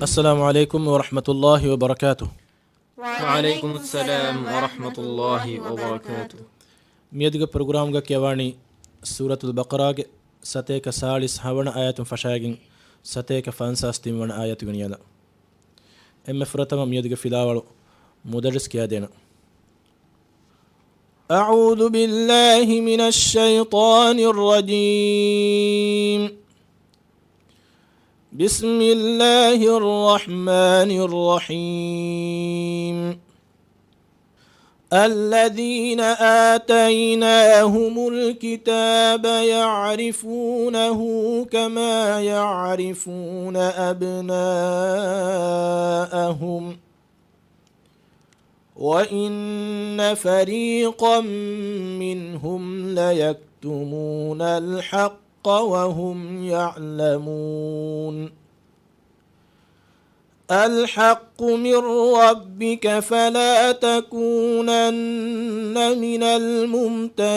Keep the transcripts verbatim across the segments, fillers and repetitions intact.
އައްސަލާމު ޢަލައިކުމް ވަރަޙްމަތުﷲި ވަބަރަކާތުހު. ވަޢަލައިކުމުއްސަލާމް ވަރަޙްމަތުﷲި ވަބަރަކާތުހު. މިއަދުގެ ޕްރޮގްރާމްގަ ކިޔަވާނީ ސޫރަތުލް ބަޤަރާގެ ސަތޭކަ ސާޅީސް ހަވަނަ އާޔަތުން ފަށާގެން ސަތޭކަ ފަންސާސް ތިންވަނަ އާޔަތުގެ ނިޔަލަށް. އެންމެ ފުރަތަމަ މިއަދުގެ ފިލާވަޅު މުދައްރިސް ކިޔާދޭނަން. أعوذ بالله من الشيطان الرجيم. بسم الله الرحمن الرحيم. الذين آتيناهم الكتاب يعرفونه كما يعرفون أبناءهم، وإن فريقا منهم ليكتمون الحق وهم يعلمون. الحق من ربك فلا تكونن من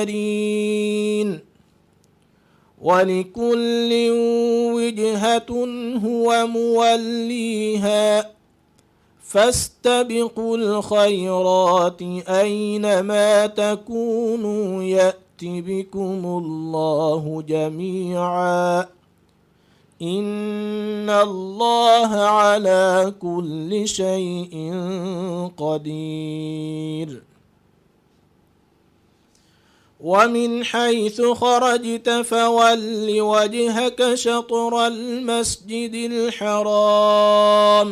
الممترين. ولكل وجهة هو موليها، فاستبقوا الخيرات أينما تكونوا يأت بكم الله جميعا، إن الله على كل شيء قدير. ومن حيث خرجت فول وجهك شطر المسجد الحرام،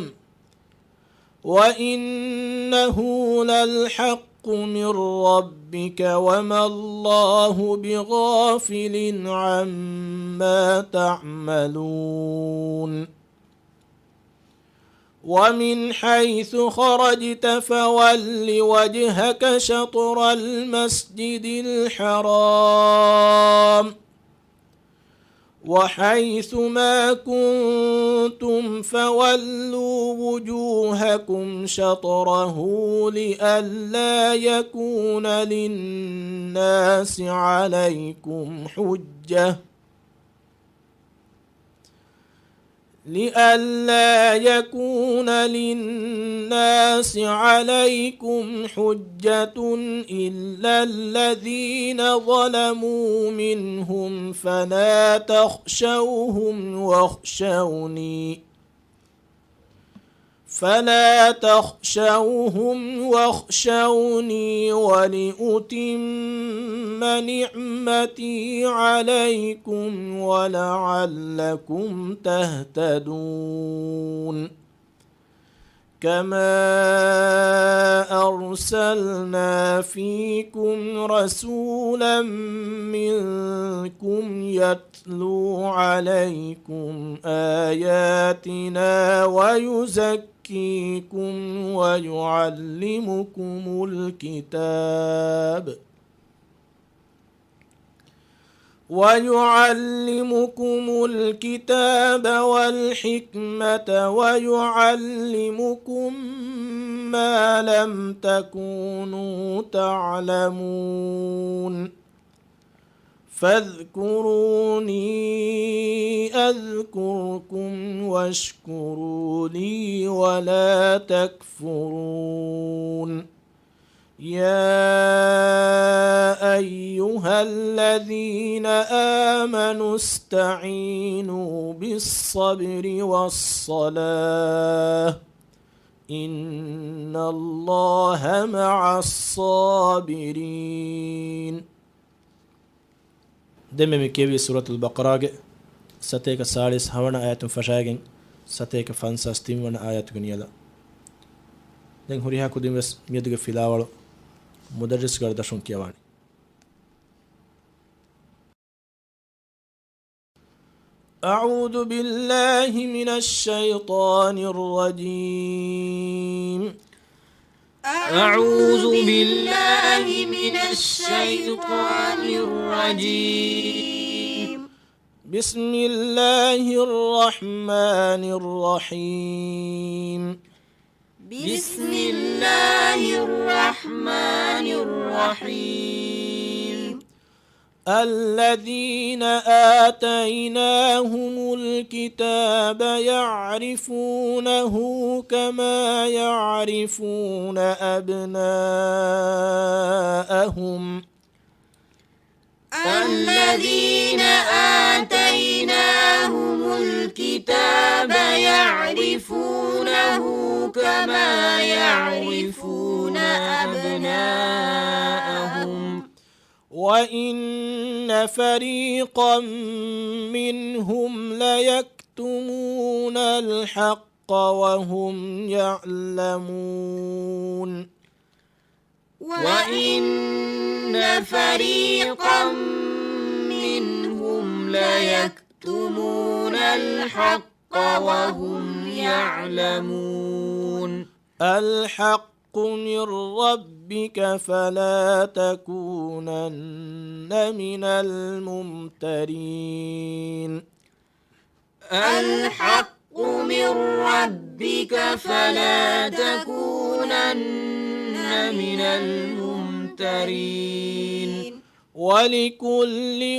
وإنه للحق من ربك وما الله بغافل عما تعملون. ومن حيث خرجت فول وجهك شطر المسجد الحرام، وحيث ما كنتم فولوا وجوهكم شطره لئلا يكون للناس عليكم حجة، لئلا يكون للناس عليكم حجة إلا الذين ظلموا منهم فلا تخشوهم واخشوني، فلا تخشوهم واخشوني ولأتم نعمتي عليكم ولعلكم تهتدون. كما أرسلنا فيكم رسولا منكم يتلو عليكم آياتنا ويزكيكم ويعلمكم الكتاب ويعلمكم الكتاب والحكمة ويعلمكم ما لم تكونوا تعلمون. فاذكروني أذكركم واشكروا لي ولا تكفرون. يا أيها الذين آمنوا استعينوا بالصبر والصلاة، إن الله مع الصابرين. ދެންމެ މި ކިޔެވީ ސޫރަތުލް ބަޤަރާގެ ސަތޭކަ ސާޅީސް ހަވަނަ އާޔަތުން ފަށާގެން ސަތޭކަ ފަންސާސް ތިންވަނަ އާޔަތުގެ ނިޔަލަށް. ދެން ހުރިހާ ކުދިން ވެސް މިއަދުގެ ފިލާވަޅު މުދައްރިސް ގަރުދަށުން ކިޔަވާނެ. أعوذ بالله من الشيطان الرجيم. أعوذ بالله من الشيطان الرجيم. بسم الله الرحمن الرحيم. بسم الله الرحمن الرحيم. الذين آتيناهم الكتاب يعرفونه كما يعرفون أبناءهم. الذين آتيناهم الكتاب يعرفونه كما يعرفون أبناءهم. وإن فريقا منهم ليكتمون الحق وهم يعلمون. وإن فريقا منهم ليكتمون الحق وهم يعلمون. الحق من ربك فلا تكونن من الممترين. الحق من ربك فلا تكونن من الممترين. ولكل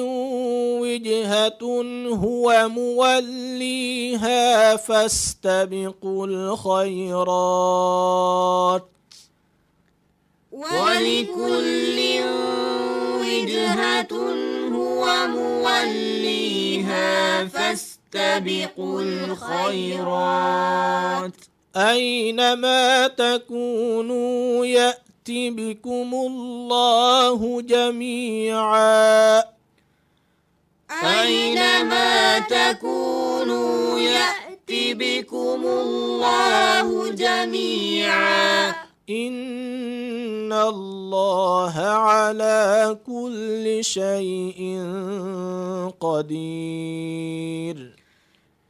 وجهة هو موليها فاستبقوا الخيرات. ولكل وجهة هو موليها فاستبقوا الخيرات. أينما تكونوا يأت بكم الله جميعا. أينما تكونوا يأت بكم الله جميعا. إن الله على كل شيء قدير.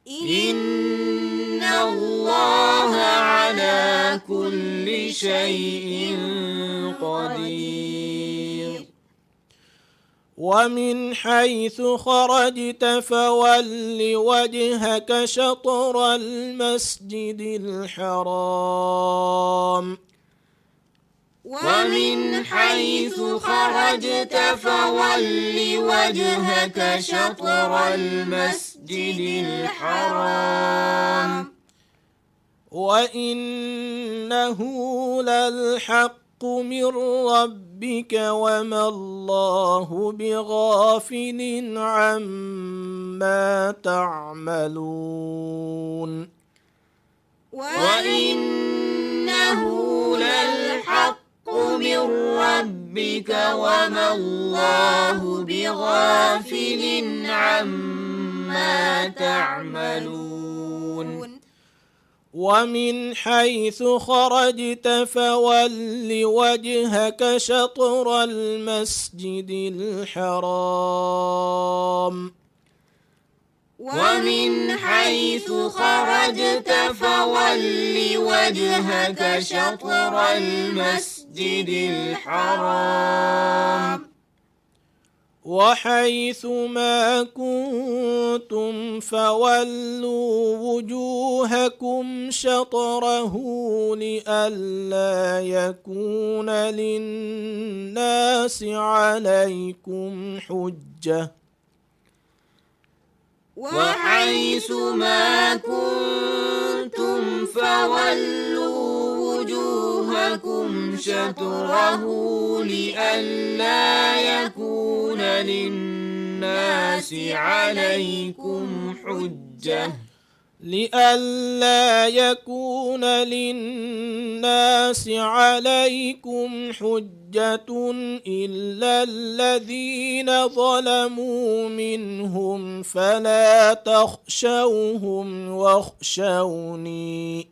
إن الله على كل شيء قدير. ومن حيث خرجت فول وجهك شطر المسجد الحرام. ومن حيث خرجت فول وجهك شطر المسجد الحرام. وإنه للحق من ربك وما الله بغافل عما تعملون. وإنه للحق من ربك وما الله بغافل عما تعملون. ومن حيث خرجت فول وجهك شطر المسجد الحرام. ومن حيث خرجت فول وجهك شطر المسجد الحرام. وحيث ما كنتم فولوا وجوهكم شطره لئلا يكون للناس عليكم حجة. وحيث ما كنتم فولوا وجوهكم شطره لئلا يكون للناس عليكم حجة. لئلا يكون للناس عليكم حجة إلا الذين ظلموا منهم فلا تخشوهم واخشوني.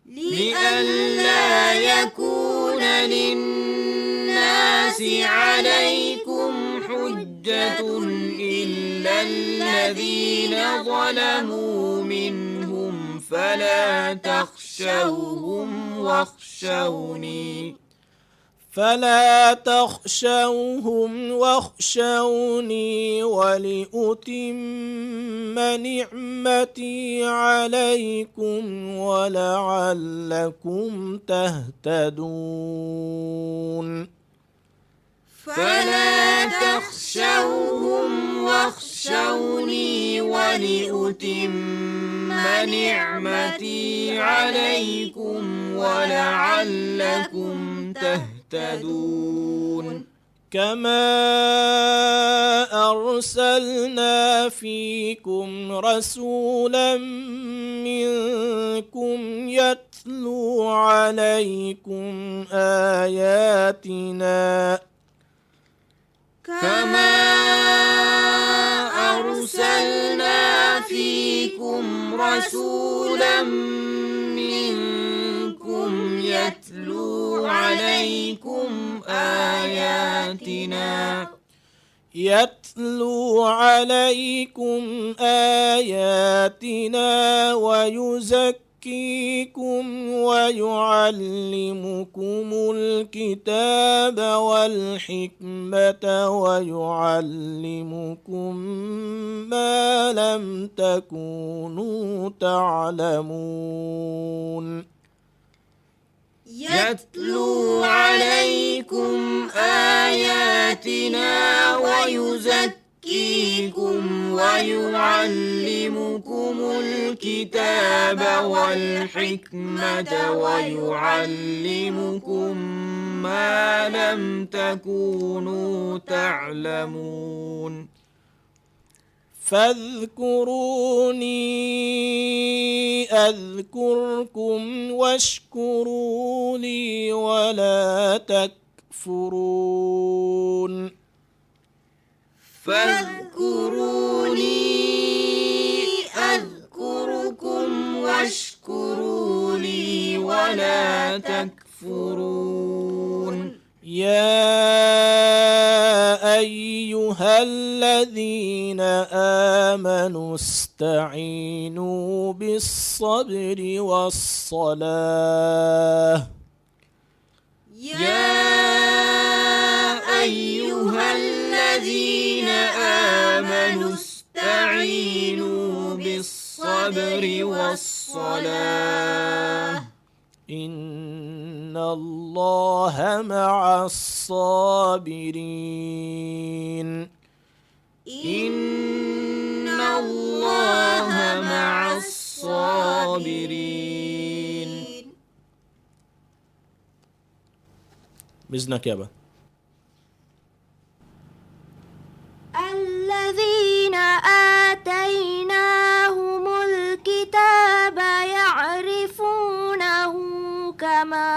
لئلا يكون للناس عليكم حجة إلا الذين ظلموا منهم فلا تخشوهم واخشوني. فلا تخشوهم واخشوني ولأتم نعمتي عليكم ولعلكم تهتدون. فلا تخشوهم واخشوني ولأتم نعمتي عليكم ولعلكم تهتدون. كما أرسلنا فيكم رسولا منكم يتلو عليكم آياتنا كما أرسلنا فيكم رسولا منكم يتلو عليكم آياتنا يتلو عليكم آياتنا ويزكيكم ويعلمكم الكتاب والحكمة ويعلمكم ما لم تكونوا تعلمون. يتلو عليكم آياتنا ويزكيكم ويعلمكم الكتاب والحكمة ويعلمكم ما لم تكونوا تعلمون. فاذكروني أذكركم واشكروا لي ولا تكفرون. فاذكروني أذكركم واشكروا لي ولا تكفرون. يا أيها الذين آمنوا استعينوا بالصبر والصلاة. يا أيها الذين آمنوا استعينوا بالصبر والصلاة. إن الله مع الصابرين. إن الله مع الصابرين. މިޒްނާ ކިޔާބަ. الذين آتيناهم الكتاب يعرفونه كما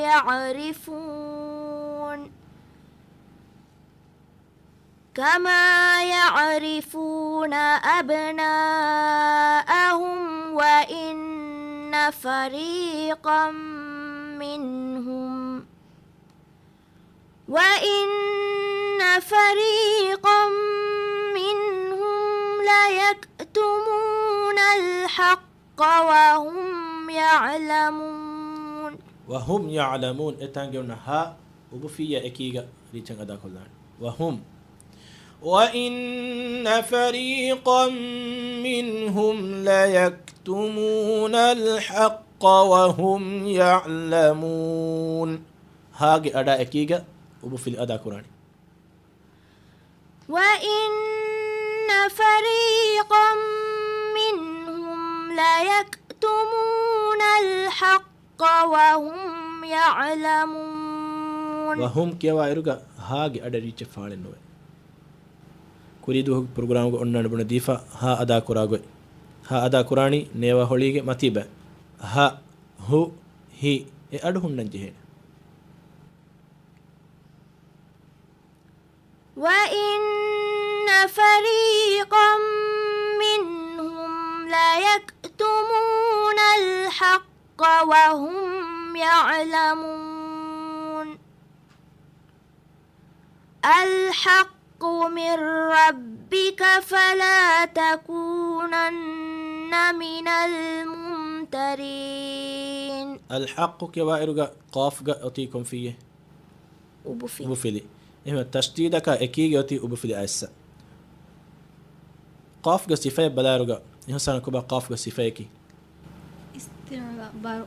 يعرفون، كما يعرفون أبناءهم وإن فريقا منهم وإن فريقا منهم ليكتمون الحق وهم يعلمون. وهم يعلمون، އެތާނގެ އޮންނަ ހާ އުބުފިއްޔާ އެކީގަ ރީޗަށް އަދާކޮށްލާނެ. وهم. وإن فريقا منهم ليكتمون الحق وهم يعلمون. ހާގެ އަޑާ އެކީގަ އުބުފިލި އަދާކުރާނީ. وإن فريقا منهم ليكتمون الحق وهم يعلمون. وهم ކިޔަވާއިރުގަ ހާގެ އަޑަށް ރީޗެއް ފާޅެއް ނުވޭ. ކުރީ ދުވަހުގެ ޕްރޮގްރާމުގަ އޮންނާނެ ބުނެދީފަ ހާ އަދާކުރާ ގޮތް. ހާ އަދާކުރާނީ ނޭވާ ހޮޅީގެ މަތީ ބައި. ހަ، ހު، ހި އެ އަޑު ހުންނަން ޖެހޭނެ. وإن فريقا منهم ليكتمون الحق وهم يعلمون. الحق من ربك فلا تكونن من الممترين. އަލްޙައްޤު ކިޔަވާއިރުގަ ޤާފްގަ އޮތީ ކޮންފިއްޔެއް؟ އުބުފިލި. އުބުފިލި. އެހެން ތަޝްދީދަކާ އެކީގެ އޮތީ އުބުފިލި އައިއްސަ. ޤާފްގެ ސިފައެއް ބަލާއިރުގަ، އިޙުސާން ކޮބާ ޤާފްގެ ސިފަޔަކީ؟ އިސްތިޢުލާ ބާރު.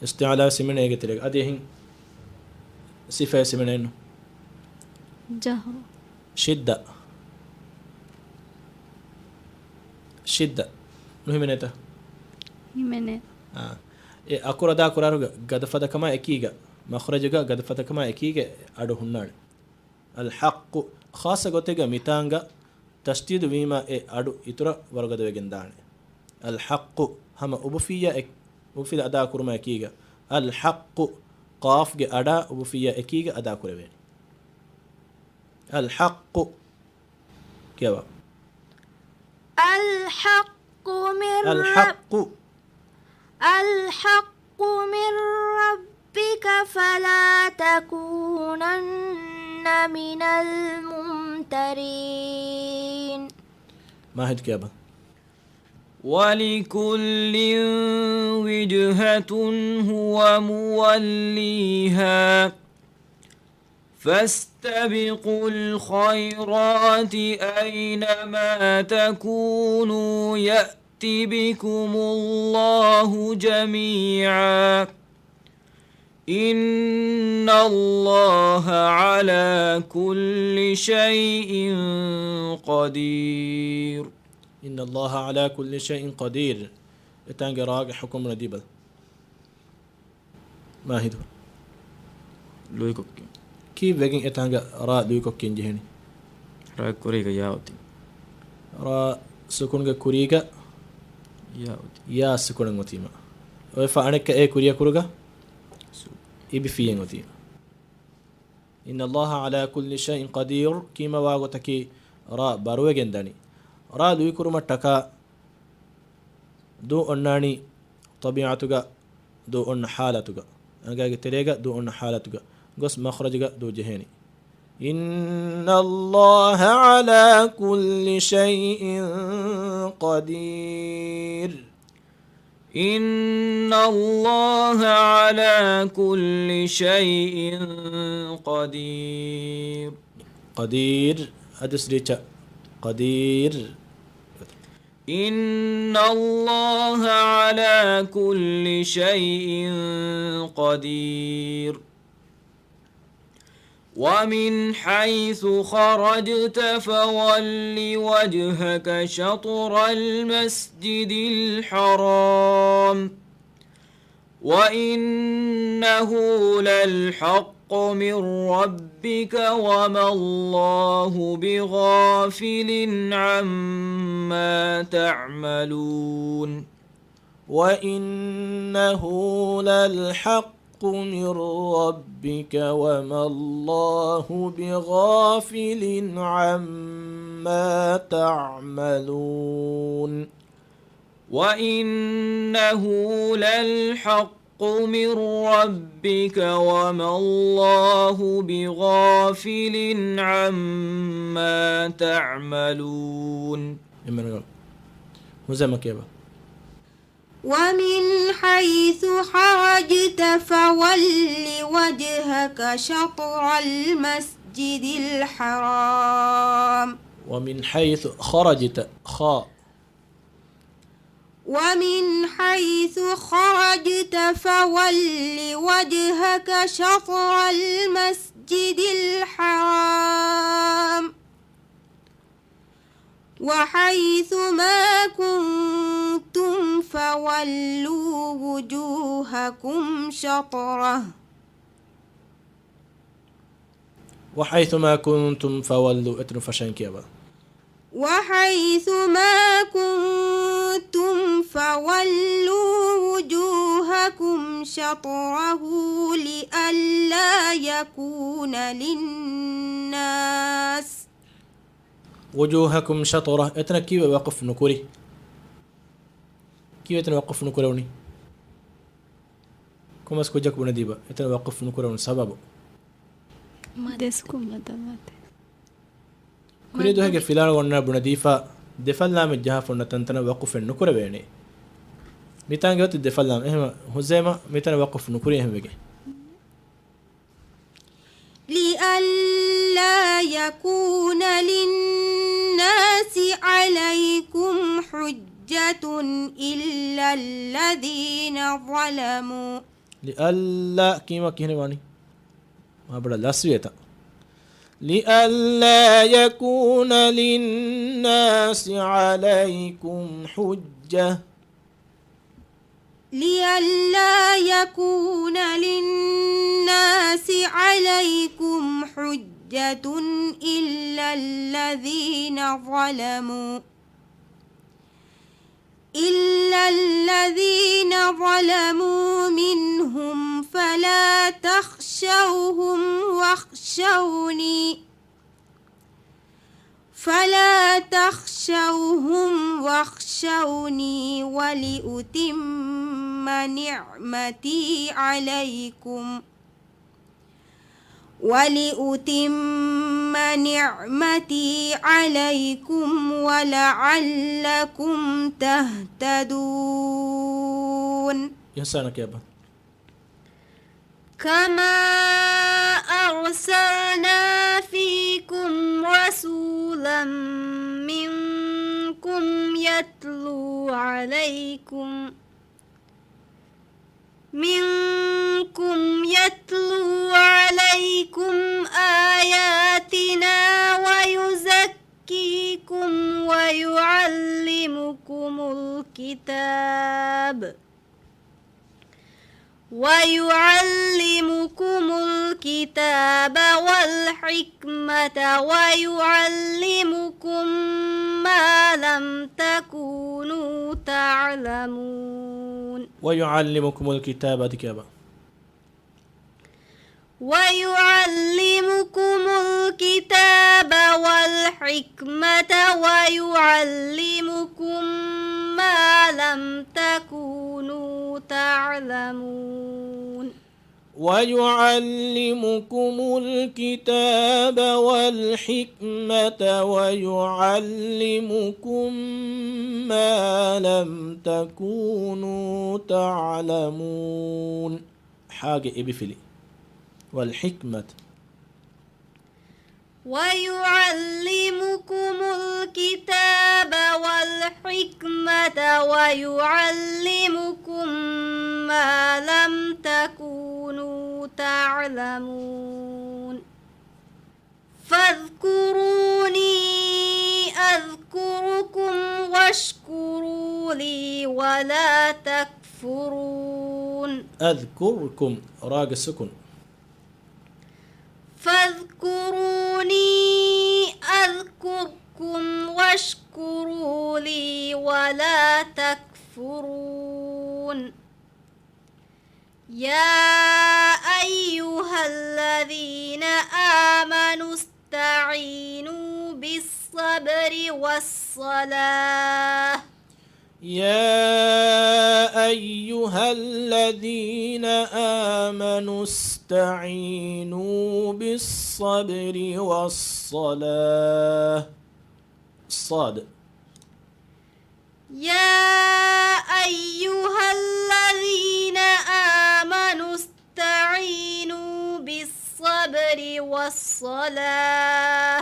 އިސްތިޢުލާ ސިމެނޭގެ ތެރޭގަ. އަދި އެހެން ސިފައެއް ސިމެނޭނު. ޖަހުރު. ޝިއްދަ. ޝިއްދަ. ނުހިމެނޭތަ؟ ހިމެނޭ. އާ. އެ އަކުރު އަދާ ކުރާއިރުގަ ގަދަފަދަކަމާ އެކީގަ، މަޚްރަޖުގަ ގަދަފަދަކަމާ އެކީގަ އަޑު ހުންނާނެ. އަލްޙައްޤު. ޚާއްޞަ ގޮތެއްގަ މިތާނގަ ތަޝްދީދު ވީމަ އެ އަޑު އިތުރަށް ވަރުގަދަވެގެން ދާނެ. އަލްޙައްޤު. ހަމަ އުބުފިއްޔާ އެ-، އުބުފިލަ އަދާ ކުރުމާ އެކީގަ. އަލްޙައްޤު. ޤާފްގެ އަޑާ އުބުފިއްޔާ އެކީގަ އަދާ ކުރެވޭނެ. އަލްޙައްޤު. ކިޔަވާ. الحق من رب- އަލްޙައްޤު. الحق من ربك فلا تكونن من الممترين. މާހިދު ކިޔާބަ. ولكل وجهة هو موليها فاستبقوا الخيرات أينما تكونوا يأت بكم الله جميعا إن الله على كل شيء قدير. إن الله على كل شيء قدير. އެތާނގެ ރާގެ ޙުކުމު ނަދީބަލް. މާހިދު. ލުއިކޮށްގެން. ކީއްވެގެން އެތާނގަ ރާ ލުއިކޮށްގެން ޖެހެނީ؟ ރާ ކުރީގަ ޔާ އޮތީ. ރާ ސުކުންގެ ކުރީގަ ޔާ އޮތީ. ޔާ ސުކުނަށް އޮތީމަ. އޮތްފަ އަނެއްކަ އެ ކުރިއަކުރުގަ ސު. އިބިފިއްޔެން އޮތީ. إن الله على كل شيء قدير ކީމަވާ ގޮތަކީ ރާ ބަރުވެގެން ދަނީ. ރާ ލުއިކުރުމަށް ޓަކާ ދޫ އޮންނާނީ ޠަބީޢަތުގަ ދޫ އޮންނަ ޙާލަތުގަ، އަނގައިގެ ތެރޭގަ ދޫ އޮންނަ ޙާލަތުގަ ގޮސް މަޚްރަޖުގަ ދޫ ޖެހޭނީ. إن الله على كل شيء قدير. إن الله على كل شيء قدير. ޤަދީރް. އަދިސް ރީޗަ. ޤަދީރް. إن الله على كل شيء قدير. ومن حيث خرجت فول وجهك شطر المسجد الحرام وإنه للحق من ربك وما الله بغافل عما تعملون. وإنه للحق من ربك وما الله بغافل عما تعملون. وإنه للحق من ربك وما الله بغافل عما تعملون. އެންމެނަކަށް ހުޒައިމާ ކިޔަބަ. ومن حيث خرجت فول وجهك شطر المسجد الحرام. ومن حيث خرجت، خا. ومن حيث خرجت فول وجهك شطر المسجد الحرام وحيث ما كنتم فولوا وجوهكم شطره. وحيث ما كنتم فولوا، އެތަނުން ފަށަން ކިޔަވާ. وحيث ما كنتم فولوا وجوهكم شطره لئلا يكون للناس وجوهكم شطرة، އެތަނަށް ކީއްވެ ވަޤުފް ނުކުރީ؟ ކީއްވެ އެތަނަށް ވަޤުފް ނުކުރެވުނީ؟ ކޮންމެސް ކުއްޖަކު ބުނެދީބަ، އެތަނަށް ވަޤުފް ނުކުރެވުނު ސަބަބު؟ ދެސްކުން މަދަމާތެ. ކުރީ ދުވަހެއްގެ ފިލާވަޅު އޮންނަ ބުނެދީފަ، ދެފައްލާމެއް ޖަހާފަ އޮންނަ ތަންތަނަށް ވަޤުފެއް ނުކުރެވޭނެ. މިތާނގެ އޮތީ ދެފައްލާމެއް. އެހެން ހުޒައިމާ މިތަނަށް ވަޤުފް ނުކުރީ އެހެންވެގެން. لئلا يكون للناس عليكم حجة إلا الذين ظلموا. ލިއައްލާ ކީމަ ކިހިނެއް ވާނީ؟ މާބޮޑަށް ލަސްވިއެތަ؟ لئلا يكون للناس عليكم حجة. لئلا يكون للناس عليكم حجة إلا الذين ظلموا، إلا الذين ظلموا منهم فلا تخشوهم واخشوني، فلا تخشوهم واخشوني ولأتم نعمتي عليكم، ولأتم نعمتي عليكم ولعلكم تهتدون. އިޙްސާނަކީ އެބަ. كما أرسلنا فيكم رسولا منكم يتلو عليكم، منكم يتلو عليكم آياتنا ويزكيكم ويعلمكم الكتاب، ويعلمكم الكتاب والحكمة ويعلمكم ما لم تكونوا تعلمون. ويعلمكم الكتاب، އަދި ކިޔަބަ. ويعلمكم الكتاب والحكمة ويعلمكم ما لم تكونوا تعلمون. ويعلمكم الكتاب والحكمة ويعلمكم ما لم تكونوا تعلمون. ޙާގެ އެބިފިލި. والحكمة. ويعلمكم الكتاب والحكمة ويعلمكم ما لم تكونوا تعلمون. فاذكروني أذكركم واشكروا لي ولا تكفرون. أذكركم، ރާގެ ސުކުން. فاذكروني أذكركم واشكروا لي ولا تكفرون. يا أيها الذين آمنوا استعينوا بالصبر والصلاة. يا أيها الذين آمنوا استعينوا بالصبر والصلاة. صاد. يا أيها الذين آمنوا استعينوا بالصبر والصلاة.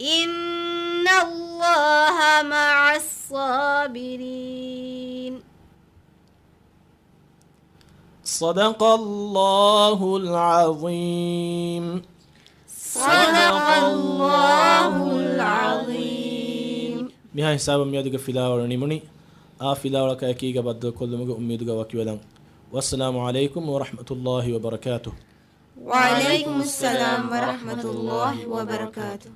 إن الله مع الصابرين. صدق الله العظيم. صدق الله العظيم. މިހާ ހިސާބަށް މިއަދުގެ ފިލާވަޅު ނިމުނީ. އާ ފިލާވަޅަކާއެކީގަ ބައްދަލުކޮށްލުމުގެ އުއްމީދުގަ ވަކިވެލަން. والسلام عليكم ورحمة الله وبركاته. وعليكم السلام ورحمة الله وبركاته.